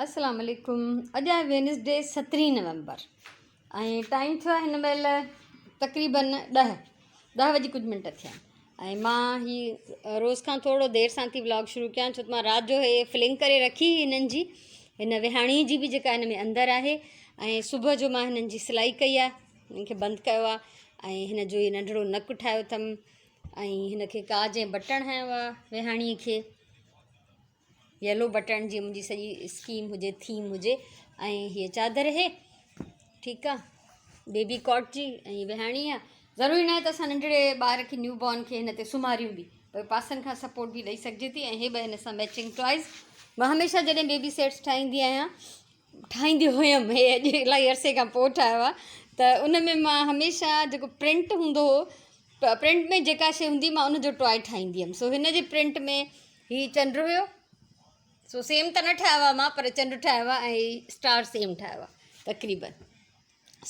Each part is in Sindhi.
السلام عليڪم اڄ آهي وينسڊي سترهين نومبر ۽ ٽائيم ٿيو آهي هن مهل تقريبن ڏهه ڏهه وڄي ڪجهه منٽ ٿيا آهن ۽ مان هي روز کان ٿورو دير سان ٿي ولاگ شروع ڪيان ڇو ته مان رات جو هي فلنگ ڪري رکي هنن جي هن وهاڻي جي به جيڪا هن ۾ اندر آهي ۽ صبح جو مان هنن جي سلائي ڪئي آهي هنن کي بند ڪيو آهي ۽ هن جو هي ننڍڙو نڪ ٺاهيو اٿم ۽ هن کي ڪاج ۽ بٽڻ هنيو آهي وهاڻي کي يلو بٽڻ جي منهنجي سڄي اسڪيم هجي ٿيم هجي ۽ هيء چادر اهي ٺيڪ آ بيبي ڪاٽ جي ۽ وهاڻي آ ضروري ناهي ته اسان ننڍڙي ٻار کي نيو بارن کي هن تي سمهاريون به پر پاسن کان سپورٽ به ڏئي سگهجي ٿي ۽ هي به هن سان ميچنگ ٽوائز. مان هميشه جڏهن بيبي سيٽس ٺاهيندي آهيان ٺاهيندي هيم هي اڄ الاهي عرصي کان پوء ٺاهيو آ ته ان ۾ مان هميشه جيڪو پرنٽ هوندو هو پرنٽ ۾ جيڪا شي هوندي مان ان جو ٽوائي ٺاهيندي هيم سو هن جي پرنٽ ۾ هي چنڊ هيو سو سيم ته نه ٺاهيو آهي مان پر چنڊ ٺاهيو آهي ۽ اسٽار سيم ٺاهيو آهي تقريبن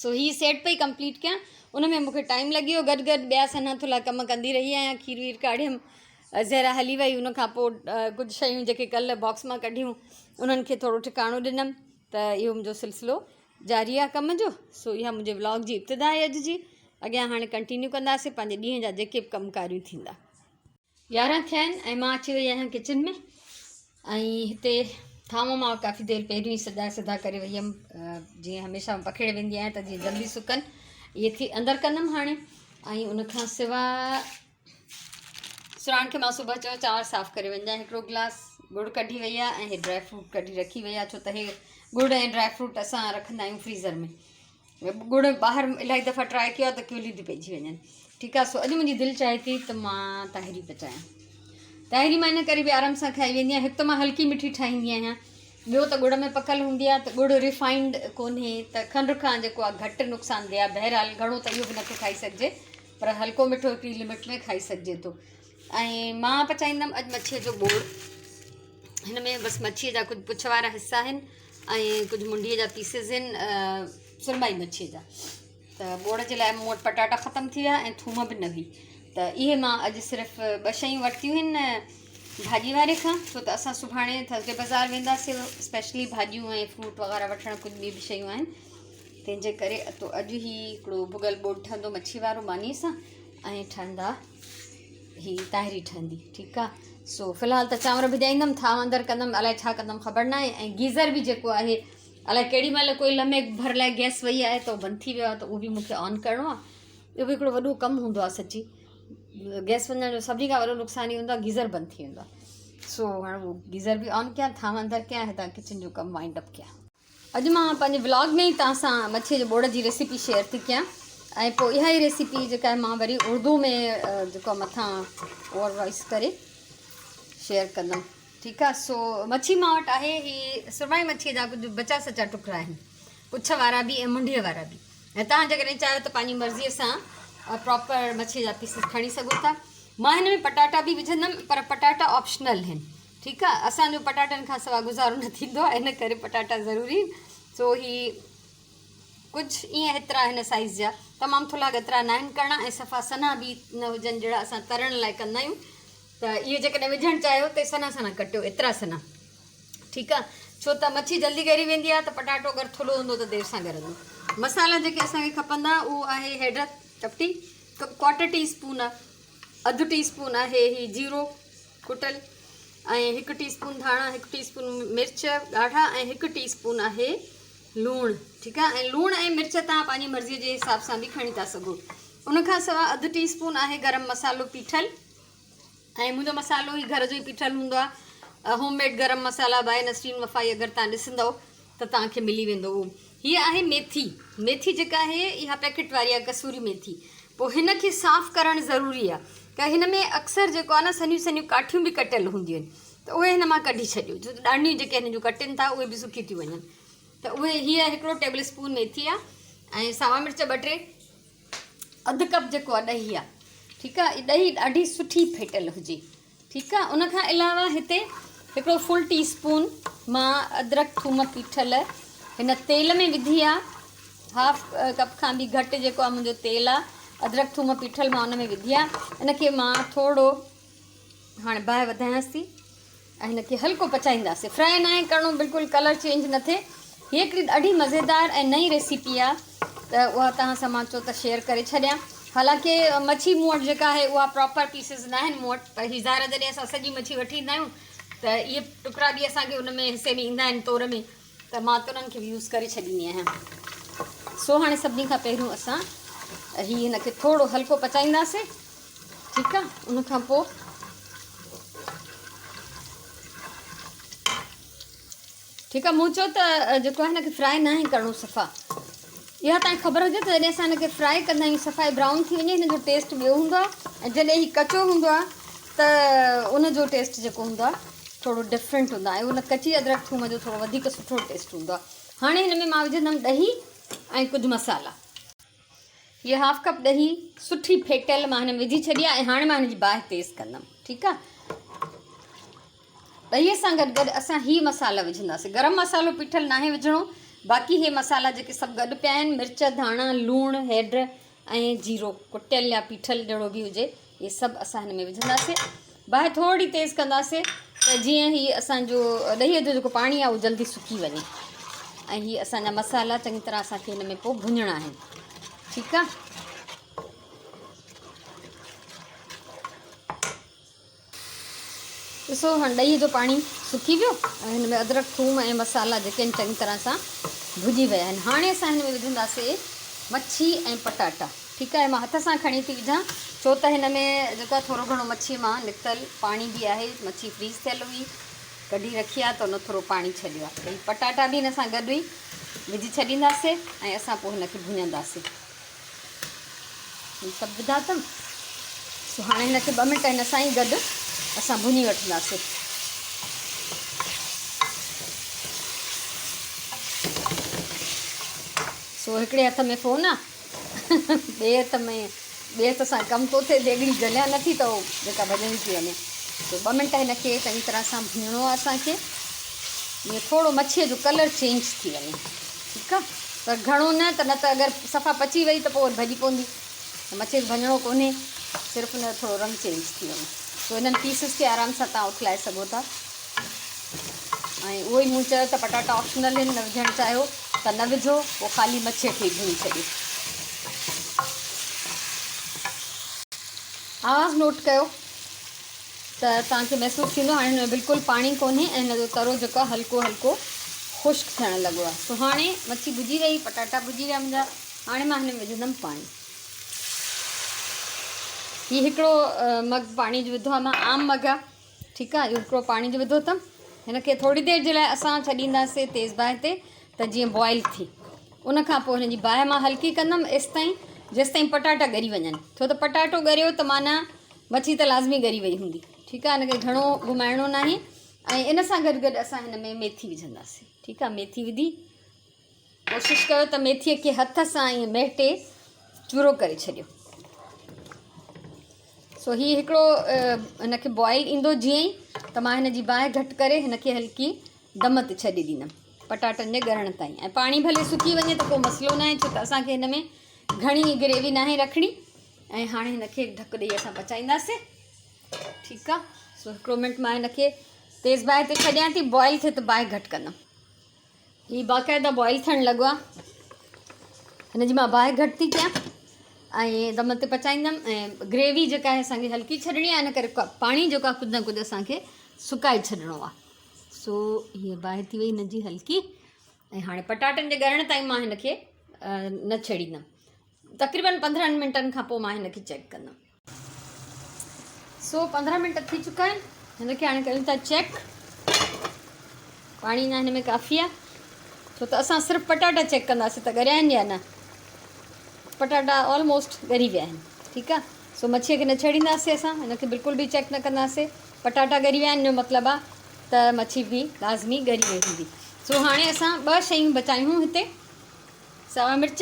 سو هي سيٽ پئي ڪمپليٽ ڪيان ان ۾ مونکي ٽائيم لڳي ويو گڏ گڏ ٻيا سنها ٿلها ڪم ڪندي رهي آهيان کير وير ڪاڙهيم زهرا هلي وئي ان کان پوء ڪجهه شيون جيڪي ڪلهه باڪس مان ڪڍيون انهن کي ٿورو ٺڪاڻو ڏنم ته اهو منهنجو سلسلو جاري آهي ڪم جو سو اها منهنجي ولاگ جي ابتدا آهي اڄ جي اڳيان هاڻي ڪنٽينيو ڪنداسين پنهنجي ڏينهن جا جيڪي به ڪم ڪاريون ٿيندا. 11 ٿيا آهن ۽ مان اچي وئي آهيان ڪچن ۾ ۽ هتي ٿانو مان ڪافي دير پهريون ئي سجا سڌا ڪري وئي هيم جيئن هميشه پکيڙي ويندي آهيان ته جيئن جلدي سڪن اهي ٿي اندر ڪندم هاڻي ۽ ان کان سواء سراڻ کي مان صبح چيو چانور صاف ڪري وڃجانء هڪڙو گلاس ڳڙ ڪڍي وئي آهي ۽ هي ڊرائي فروٽ ڪڍي رکي وئي آهي ڇو ته هي ڳڙ ۽ ڊرائي فروٽ اسان رکندا آهيون فريزر ۾ ڳڙ ٻاهر الاهي دفعا ٽرائي ڪيو آهي ته ڪيوليون ٿي پئجي وڃن ٺيڪ آهي سو اڄ منهنجي دل چاهي ٿي ته مان تاهري پچايان. تاهري مان ان ڪري به آرام سان کائي ويندي آهيان هڪ ته مان هلڪي مٺي ٺاهيندي آهيان ٻيو ته ڳڙ ۾ پڪل هوندي آهي ته ڳڙ ريفائنڊ ڪونهي ته کنڊ کان جيڪو آهي گهٽ نقصان ده آهي بهرحال گهڻو ته اهو به نٿو کائي سگهجي پر هلڪو مٺو هڪڙي لمٽ ۾ کائي سگهجي ٿو ۽ مان پچائيندم اڄ مڇيء جو ٻوڙ. هن ۾ بس مڇيء جا ڪجهه پڇ وارا حصا آهن ۽ ڪجهه منڍيء جا پيسز آهن سرمائي مڇيء جا ته ٻوڙ جي لاء مون وٽ پٽاٽا ختم ٿي ويا ۽ ٿوم به نه هئي ته اهي مان اڄ صرف ٻه شيون ورتيون آهن ڀاڄي واري کان ڇو ته اسان سڀاڻي ٿرسڊي بازار وينداسين اسپيشلي ڀاڄيون ۽ فروٽ وغيره وٺڻ ڪجهه ٻي به شيون آهن تنهن جي ڪري تو اڄ هي هڪڙو ڀڳل ٻوڙ ٺهندو مڇي وارو مانيء سان ۽ ٺهندا هي تاهري ٺهندي ٺيڪ آ سو في الحال ته چانور ڀڄائيندم ٿانو اندر ڪندم الائي ڇا ڪندم خبر ناهي ۽ گيزر به جيڪو آهي الائي ڪهڙي مهل ڪوئي لمحي ڀر لاء گئس وئي آهي ته بند ٿي ويو آهي ته اهو به مونکي آن ڪرڻو آهي اهو به هڪڙو وڏو ڪم هوندو آهي سچي گئس وڃڻ جو سڀني کان وڏو نقصان اهو هوندو آهي گيزر بند ٿي ويندو آهي سو هاڻي اهو گيزر به آن ڪيان ٿانو اندر ڪيان هتان ڪچن جو ڪم وائنڊ اپ ڪيان. اڄ مان پنهنجي ولاگ ۾ ئي توهان سان مڇي جي ٻوڙ جي ريسيپي شيئر ٿي ڪيان ۽ پوء اها ئي ريسيپي جيڪا مان وري اردو ۾ جيڪو مٿان اوور وائس ڪري شيئر ڪندم ٺيڪ آ سو مڇي مان وٽ آهي هي سرمائي مڇي جا ڪجهه بچا سچا ٽڪرا آهن پڇ وارا به ۽ منڍي وارا به ۽ توهان جيڪڏهن چاهيو ته پنهنجي مرضي سان پراپر مڇي جا پيسز کڻي سگهو ٿا مان هن ۾ پٽاٽا به وجهندم پر پٽاٽا آپشنل آهن ٺيڪ آ اسان جو پٽاٽن کان سوا گذارو نه ٿيندو آ ان ڪري پٽاٽا ضروري سو هي ڪجهه ائين هيترا هن سائيز جا تمام ٿلها ڳترا ناهن ڪرڻا ۽ صفا سنها به نه هجن جهڙا اسان ترڻ لاء ڪندا آهيون ته اهي جيڪڏهن وجهڻ چاهيو ته سنها سنها ڪٽيو ايترا سنها ٺيڪ آ ڇو ته مڇي جلدي ڳري ويندي آ ته پٽاٽو اگر ٿلهو هوندو ته دير سان ڳرندو مصالحا جيڪي اسان کي کپندا اهو آهي هيڊ چپٽي ڪواٽر ٽي اسپون آ اڌ ٽي اسپون آهي هي جيرو ڪٽل ۽ هڪ ٽي اسپون ڌاڻا هڪ ٽي اسپون مرچ ڳاڙها ۽ هڪ ٽي اسپون آهي لوڻ ٺيڪ آهي ۽ لوڻ ۽ مرچ توهان پنهنجي مرضي جي حساب سان به کڻي ٿا سگهو ان کان سواء اڌ ٽي اسپون آهي گرم مصالحو پيٺل ۽ منهنجو مصالحو هي گهر جو ئي پيٺل هوندو آهي هوم ميڊ گرم مصالحا باء نسرين وفائي اگر توهان ڏسندو ته توهان کي ملي ويندو اهو. هيء آهي ميٿي. ميٿي جيڪا آهي اها پيڪيٽ واري آهي قصوري ميٿي. پوء هن کي صاف ڪرڻ ضروري آهي ته هن ۾ اڪثر جيڪو آهي نه سنهيون سنهيون ڪاٺيون به ڪٽيل هونديون آهن ته اهي هن مان ڪڍي ڇڏيو ڇو ته ڏانڊيون جيڪي هن جون ڪٽين ٿا اهي به سڪي ٿيون وڃن ته اهي هيء هڪڙو ٽيبل اسپون ميٿي آهي ۽ ساوا مرچ ٻه ٽي اڌ ڪپ جيڪو آهي ڏهي آهي ٺيڪ آهي ڏهي ڏاڍي سٺي ڦيٽيل هجي ٺيڪ آ ان کان علاوه هتي هڪڙو فل ٽي اسپون مان ادرڪ ٿوم پيٺل هن تيل ۾ وڌي آ هاف ڪپ کان به گهٽ جيڪو آ منهنجو تيل آ ادرڪ ٿوم پيٺل مان ان ۾ وڌي آ ان کي مان ٿورو هاڻي باهه وڌايانس ٿي ۽ هن کي هلڪو پچائينداسين. فرائي ناهي ڪرڻو بلڪل ڪلر چينج نه ٿئي. هي هڪڙي ڏاڍي مزيدار ۽ نئين ريسيپي آهي ته اها توهان سان مان چيو ته شيئر ڪري ڇڏيان. حالانڪه مڇي مون وٽ جيڪا آهي اها پراپر پيسز نه آهن مون وٽ پر هي ظاهر آهي جڏهن اسان سڄي مڇي وٺي ايندا آهيون ته اهي ٽڪرا به اسان کي ان ۾ حصي ۾ ايندا آهن تور ۾ ته مان ته انهن کي به يوز ڪري ڇڏيندي آهيان. سو هاڻي سڀني کان پهريون اسان هي هن کي ٿورو هلڪو پچائينداسين ٺيڪ آهي ان کان پوء ٺيڪ آهي مون چيو ته جيڪو آهي هن کي فرائي ناهي ڪرڻو صفا اها تان خبر هجي ته جڏهن اسان هن کي فرائي ڪندا آهيون صفا برائون ٿي وڃي هن جو ٽيسٽ ٻيو هوندو آهي ۽ جڏهن هي ڪچو هوندو آهي ته ان جو ٽيسٽ جيڪو هوندو آهي ٿورو ڊفرنٽ هوندو آهي ۽ ان ڪچي ادرڪ ٿوم جو ٿورو وڌيڪ سٺو ٽيسٽ هوندو آهي هاڻي هن ۾ مان وجهندم ڏهي ۽ ڪجهه مصالحا. هيء هاف ڪپ ڏهي سٺي ڦيٽيل مان هن ۾ وجهي ڇڏي آهي ۽ هاڻي مان هن جي باهه تيز ڪندم ٺيڪ آهي. ڏهي سان گڏ گڏ اسان هي مصالحا وجهنداسين. گرم مصالحو پيٺل ناهي وجهڻو باقي هي مصالحا جيڪي سڀ گڏ پيا آهن مرچ ڌاڻا لوڻ هيڊ ۽ جيرو ڪٽيل يا پيٺل جهڙو به هجي اهي سڀ اسان هن ۾ وجهنداسين. باهه ٿوري تيز ڪنداسين ته جيئن هي اسان جو ڏهيء جو جيڪو پاڻي آهي اهو جلدي سڪي وڃي ۽ هي اسان جا مصالحا چڱي طرح اسان کي هن ۾ پوء ڀڃڻا آهن ٺيڪ آهي. ڏسو هاڻي ڏهيء جو پاڻي سڪي ويو ۽ هن ۾ ادرڪ ٿوم ۽ مصالحا جيڪي آهن چڱي طرح سان ڀڄي ويا آهن. هاڻي اسان هن ۾ وجهنداسين مڇي ۽ پٽاٽا. ٺيڪ آهي مان هٿ سان کڻي ٿي وجهان ڇو ته هن ۾ جيڪو آهي ٿورو گهڻو مڇي مان نڪتل پاڻي به آهي. مڇي فريز ٿيل هئي ڪڍي رکي آهي ته ان ٿورو پاڻي ڇڏيو آهي ته هي پٽاٽا به هن سان گڏ ئي وجهي ڇڏينداسين ۽ اسان پوء هن کي ڀڃنداسين. هي سڀ وڌا اٿم. سو هاڻي هن کي ٻه منٽ هن سان ئي گڏ اسان ڀڃي وٺنداسين. سو هڪڙي هٿ ۾ فون آ ٻئي هٿ ۾ ٻئي هٿ سان ڪم ٿو ٿئي ديڳڙي جليان نٿي ته جيڪا ڀڄندي ٿي وڃي. سو ٻه منٽ هن کي چڱي طرح سان ڀڃڻو آ اسان کي جيئن ٿورو مڇيء جو ڪلر چينج ٿي وڃي. ٺيڪ آ پر گهڻو نه ته نه ته اگر صفا پچي وئي ته پوء وري ڀڄي پوندي ته مڇي کي ڀڃڻو ڪونهي صرف ان جو ٿورو رنگ چينج ٿي وڃي سو انهن پيسز کي آرام سان توهان اٿلائي سگهو ٿا ۽ اهو ئي مون چيو ته پٽاٽا آپشنل آهن نه وجهڻ چاهيو ته نه وجهو پوء خالي مڇي کي ئي ڀڃي ڇڏيو. آواز نوٽ ڪيو ته توهان کي محسوس ٿيندو هاڻي هن ۾ بلڪل پاڻي ڪونهي ۽ هن جو ترو جيڪو آهي هلڪو هلڪو خشڪ ٿيڻ لڳو آهي سو هاڻي مڇي ڀڄي وئي پٽاٽا ڀڄي ويا منهنجا هاڻي مان هن ۾ وجهندم پاڻي. هي هڪڙو مگ پاڻي جو وڌو آهي مان عام مگ آهي ٺيڪ آهي اهو هڪڙو پاڻي جو وڌو اٿم هن کي ٿوري دير جي لاء اسان ڇڏينداسين تيز باهه تي ته جيئن بوائل ٿي ان کان پوء هن جي باهه مان هلڪي ڪندم ايستائين جيستائين پٽاٽا ڳري وڃن ڇو ته پٽاٽو ڳريو ته معنيٰ مڇي ته لازمي ڳري وئي هوندي ٺيڪ آهي هن کي گهڻو گهمائڻو ناهي ۽ ان سان گڏ گڏ اسان هن ۾ ميٿي وجهنداسين ٺيڪ آهي ميٿي وڌي ڪوشش ڪيو ته ميٿيء کي هٿ سان ائين مهٽي چورو ڪري ڇڏيو. سو هي هڪڙو هن کي بوائل ايندو جيئن ئي ته مان هن جي باهه گهٽ ڪري هن کي هلڪي دم تي ڇڏي ڏيندم پٽاٽن جي ڳرڻ تائين ۽ پاڻي ڀلي سڪي وڃي ته ڪو مسئلو ناهي ڇو ته اسان کي هن ۾ گهڻي گريوي ناهي رکڻي ۽ هاڻي هن کي ڍڪ ڏيئي اسان پچائينداسين ٺيڪ آ سو هڪڙو منٽ مان هن کي تيز باهه تي ڇڏيان ٿي بوائل ٿئي ته باهه گهٽ ڪندم. هي باقاعده بوائل ٿيڻ لڳو آهي. هن جي مان باهه گهٽ ٿي ڪيان ۽ دم تي پچائيندم ۽ گريوي جيڪا آهي اسانکي هلڪي ڇڏڻي آهي ان ڪري پاڻي جيڪو آهي ڪجهه نه ڪجهه اسانکي سڪائي ڇڏڻو آهي. سو هيء باهه ٿي وئي هن جي هلڪي ۽ هاڻي پٽاٽن جي ڳرڻ تائين مان هن کي نه ڇيڙيندم. تقريبن 15 منٽن کان پوء مان هن کي چيڪ ڪندم. سو 15 منٽ ٿي چڪا آهن هن کي هاڻي ڪيون ٿا چيڪ. پاڻي اڃا هن ۾ ڪافي آهي ڇو ته اسان صرف پٽاٽا چيڪ ڪنداسين ته ڳريا آهن يا نه. پٽاٽا آلموسٽ ڳري ويا آهن ٺيڪ آهي. سو مڇيء کي نه ڇيڙينداسين اسان هن کي بلڪل به چيڪ نه ڪنداسين. پٽاٽا ڳري ويا آهن جو مطلب آهي ته مڇي به لازمي ڳري وئي هوندي. سو هاڻي اسان ٻه شيون بچايون هتي ساوا مرچ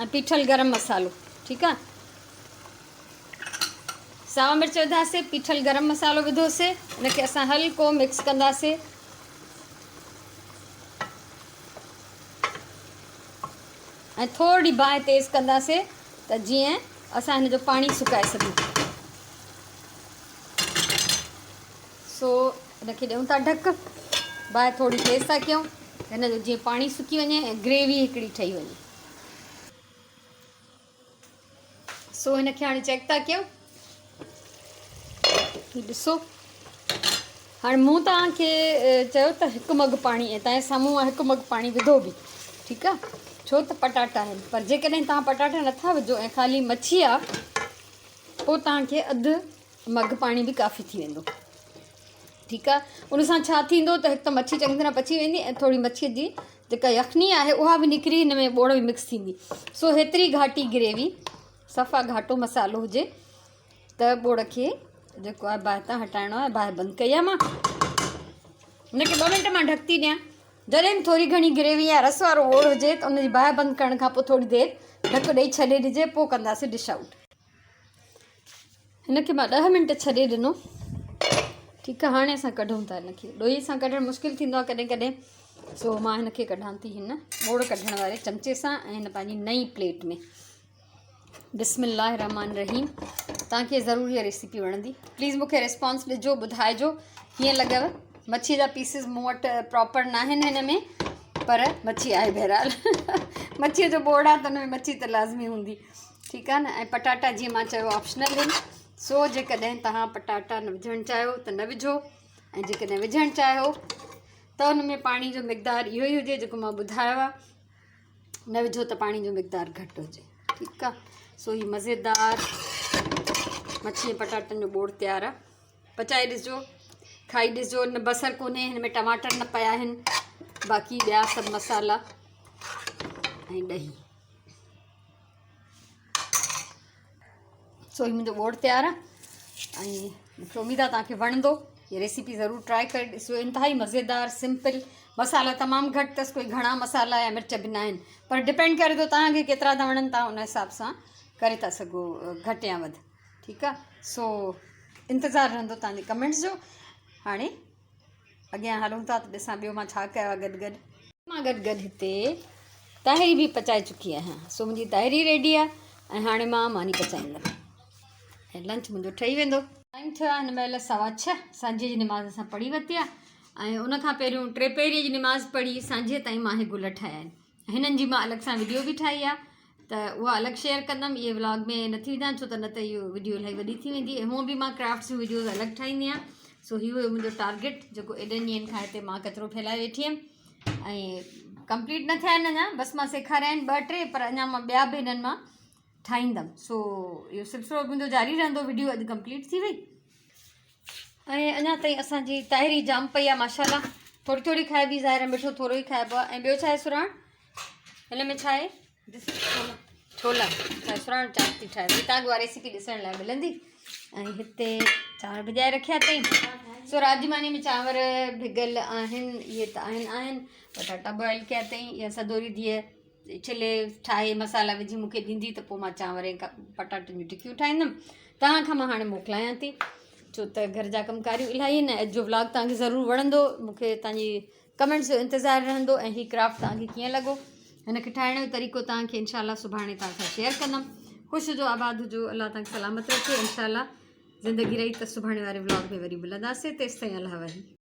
۽ پيٺل گرم مصالحو ٺيڪ آ. ساوا مرچ وڌاسي پيٺل گرم مصالحو وڌوسي ان کي اسان هلڪو مڪس ڪنداسي. ۽ ٿورڙي باهه تيز ڪنداسي ته جيئن اسان هن جو پاڻي سڪائي سگهون. سو هن کي ڏيون ٿا ڍڪ، باهه ٿوري تيز ٿا ڪيون هن جو جيئن پاڻي سڪي وڃي ۽ گريوي هڪڙي ٺهي وڃي. سو هن کي هاڻي چيڪ ٿا ڪيون. هي ڏسو هاڻي مون توهان کي چيو ته هڪ مگ پاڻي ۽ توهان جي سامهون مان هڪ مگ پاڻي وڌو به ٺيڪ آ ڇو ته پٽاٽا آهن پر جيڪڏهن توهان پٽاٽا نٿا وجهو ۽ خالي مڇي آ پوء توهان کي اڌ مگ پاڻي به ڪافي ٿي ويندو ٺيڪ آ ان سان ڇا ٿيندو ته هڪ ته مڇي چڱي طرح پچي ويندي ۽ ٿوري مڇي جي جيڪا يخني آهي اها به نڪري هن ۾ ٻوڙ ۾ مڪس ٿيندي سو هيتري گهاٽي گريوي صفا گهاٽو مصالحو هجي ته ٻوڙ کي جيڪو آهي باهه تان هٽائڻو آهي باهه بند ڪئي آهي مان هن کي ٻه منٽ مان ڍڪ ٿي ڏيان جڏهن به ٿوري گهڻي گريوي يا رس وارو ٻوڙ هجي ته ان جي باهه بند ڪرڻ کان پوء ٿوري دير ڍڪ ڏئي ڇڏي ڏجي پوء ڪنداسين ڊش آئوٽ هن کي مان ڏهه منٽ ڇڏي ڏنو ٺيڪ آهي هاڻي اسان ڪڍون ٿا هن کي ڏوئي سان ڪڍڻ مشڪل ٿيندو آهي ڪڏهن ڪڏهن سو مان هن کي ڪڍان ٿي هن ٻوڙ ڪڍڻ واري چمچي سان ۽ هن پنهنجي نئين پليٽ ۾ بسم الله الرحمن الرحيم توهان کي ضرور هيء ريسيپي وڻندي پليز مون کي ريسپانس ڏجو ٻڌائجو ڪيئن لڳو مڇي جا پيسز مون وٽ پراپر ناهن هن ۾ پر مڇي آهي بهرحال مڇيء جو ٻوڙ آهي ته ان ۾ مڇي ته لازمي هوندي ٺيڪ آهي نه ۽ پٽاٽا جيئن مان چيو آپشنل آهن سو جيڪڏهن توهان پٽاٽا نه وجهڻ چاهيو ته نه وجهو ۽ جيڪڏهن وجهڻ چاهيو ته ان ۾ پاڻي جو مقدار اهو ئي هجي جيڪو مان ٻڌايو آهي نه وجهو ته پاڻي جو مقدار گهٽ هجي ٺيڪ آهي سو هي مزيدار مڇي ۽ پٽاٽن جو ٻوڙ تيار آهي پچائي ڏسجو کائي ڏسجو ان ۾ بصر ڪونهي هن ۾ ٽماٽر نه پيا آهن باقي ٻيا سڀ مصالحا ۽ ڏهي سو هي منهنجو ٻوڙ تيار آهي ۽ مونکي اميد آهي توهان کي وڻندو هي ريسيپي ضرور ٽرائي ڪري ڏسو انتهائي مزيدار سمپل مصالحا تمام گهٽ اٿس ڪوئي گهڻا مصالحا يا مرچ به نه آهن پر ڊپينڊ ڪري ٿو توهان کي ڪيترا ٿا وڻن توهان ان حساب سان ڪري ٿا سگهو گهٽ يا وڌ ٺيڪ آهي سو انتظار رهندو توهان جي ڪمينٽس جو هاڻي اڳيان هلون ٿا ته ڏسان ٻيو مان ڇا ڪيو آهي گڏ گڏ. مان گڏ گڏ هتي تاهري به پچائي چڪي آهيان سو منهنجي تاهري ريڊي آهي ۽ هاڻي مان ماني پچائيندم ۽ لنچ منهنجو ٺهي ويندو. ٽائيم ٿيو آهي هن مهل 6:15 سانجهيء جي نماز اسان پڙهي ورتي آهي ۽ ان کان پهريون ٽي پهريء جي نماز پڙهي سانجهيء تائين مان هي گل ٺاهيا آهن هنن جي مان الڳ سان وڊيو به ٺاهي آهي ته اها الڳ شيئر ڪندم اهي ولاگ ۾ نٿي وجهان ڇو ته نه ته اهو وڊيو الاهي وڏي ٿي ويندي ۽ هونء به مان ڪرافٽس جون وڊيوز الڳ ٺاهيندي آهيان سو هي هيو منهنجو ٽارگيٽ جيڪو ايڏن ڏينهن کان هتي مان ڪچرو ڦهلائي ويٺي هيم ۽ ڪمپليٽ نه ٿيا آهن اڃا بس مان سيکاريا آهن ٻه ٽي پر اڃا مان ٻيا به هنن مان ٺاهيندم سو اهو سلسلو منهنجو جاري رهندو وڊيو اڄ ڪمپليٽ ٿي وئي ۽ اڃا تائين اسان جي تاهري جام پئي آهي ماشاءالله ٿوري ٿوري کائبي ظاهر مٺو ٿورو ئي کائبو آهي ۽ ٻيو ڇا آهي سراڻ هن ۾ ڇا آهي ڇولا ڇا سراڻ چاپ ٿي ٺاهي پئي تان اها ريسيپي ڏسڻ لاء ملندي ۽ هتي چانور ڀڄائي رکيا اٿئي سو رات جي ماني ۾ چانور ڀڳل آهن اهي ته آهن آهن پٽاٽا بوائل ڪيا اٿئي يا سدوري ڌيء ڇلي ٺاهي مصالحا وجهي مون کي ڏيندي ته پوء مان چانور ۽ پٽاٽن جون ٽڪيون ٺاهيندم توهان کان مان هاڻي موڪلايان ٿي ڇو ته گهر جا ڪم ڪاريون الاهي آهن اڄ جو ولاگ توهان کي ضرور وڻندو مون کي توهان جي ڪمينٽس جو انتظار رهندو ۽ هي ڪرافٽ توهان کي ڪيئن لڳو هن کي ٺاهڻ جو طريقو توهان کي انشاء الله سڀاڻي توهان سان شيئر ڪندم خوش هجو آباد هجو الله توهان کي سلامت رکي انشاء الله زندگي رهي ته سڀاڻي واري ولاگ ۾ وري ملنداسين تيستائين الله وحي.